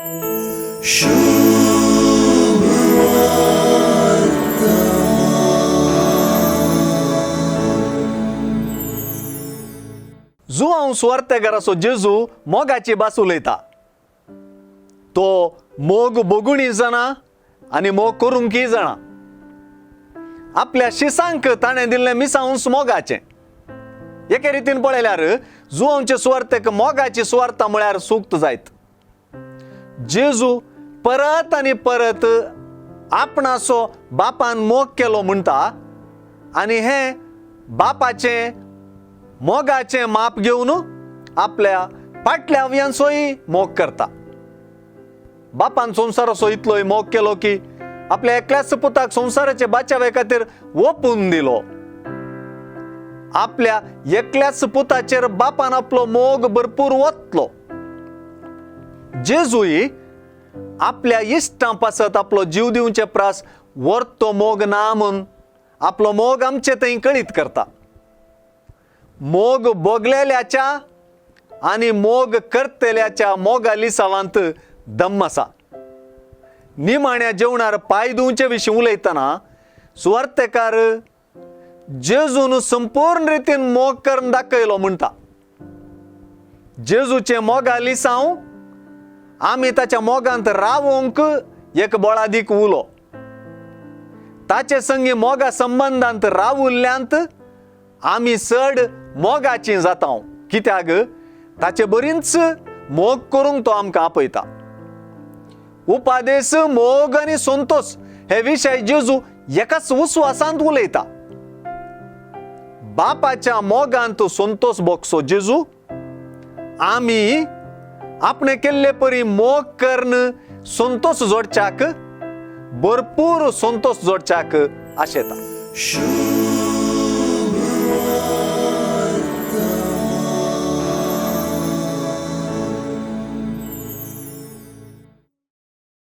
जुआंव सुवार्तेकाराचो जेजू मोगाची भास उलयता. तो मोग भोगुणी जाणा आनी मोग करूंकय जाणा. आपल्या शिसांक ताणें दिल्लें मिसांस मोगाचें. एके रितीन पळयल्यार जुआंवचे सुवार्तेक मोगाची सुवार्ता म्हळ्यार सुक्त जायत. जेजू परत आनी परत आपणाचो बापान मोग केलो म्हणटा आनी हें बापाचें मोगाचें माप घेवन आपल्या फाटल्या अवयांचोय मोग करता. बापान संवसाराचो इतलोय मोग केलो की आपल्या एकल्याच पुताक संवसाराचे बाचावे खातीर ओपून दिलो. आपल्या एकल्याच पुताचेर बापान आपलो मोग भरपूर वतलो. जेजूय आपल्या इश्टां पासत आपलो जीव दिवचे प्रास वर्तो मोग ना म्हूण आपलो मोग आमचे थंय कळीत करता. मोग भोगलेल्याच्या आनी मोग करतल्याच्या मोगा लिसावांत दम आसा. निमाण्या जेवणार पांय धुवचे विशीं उलयतना सुवार्तेकार जेजून संपूर्ण रितीन मोग करून दाखयलो म्हणटा. जेजूचे मोगा लिसांव आमी ताच्या मोगांत रावोंक एक बळादीक उलो. ताचे संगी मोगा संबंदांत रावुल्ल्यांत आमी चड मोगाची जाता. कित्याक ताचे बरींच मोग करूंक तो आमकां आपयता. उपादेस, मोग आनी संतोष हे विशय जेजू एकाच उस्वासांत उलयता. बापाच्या मोगांत संतोष भोगसो जेजू आमी आपणे केल्ले परी मोग करून संतोष जोडच्याक, भरपूर संतोष जोडच्याक आशेता.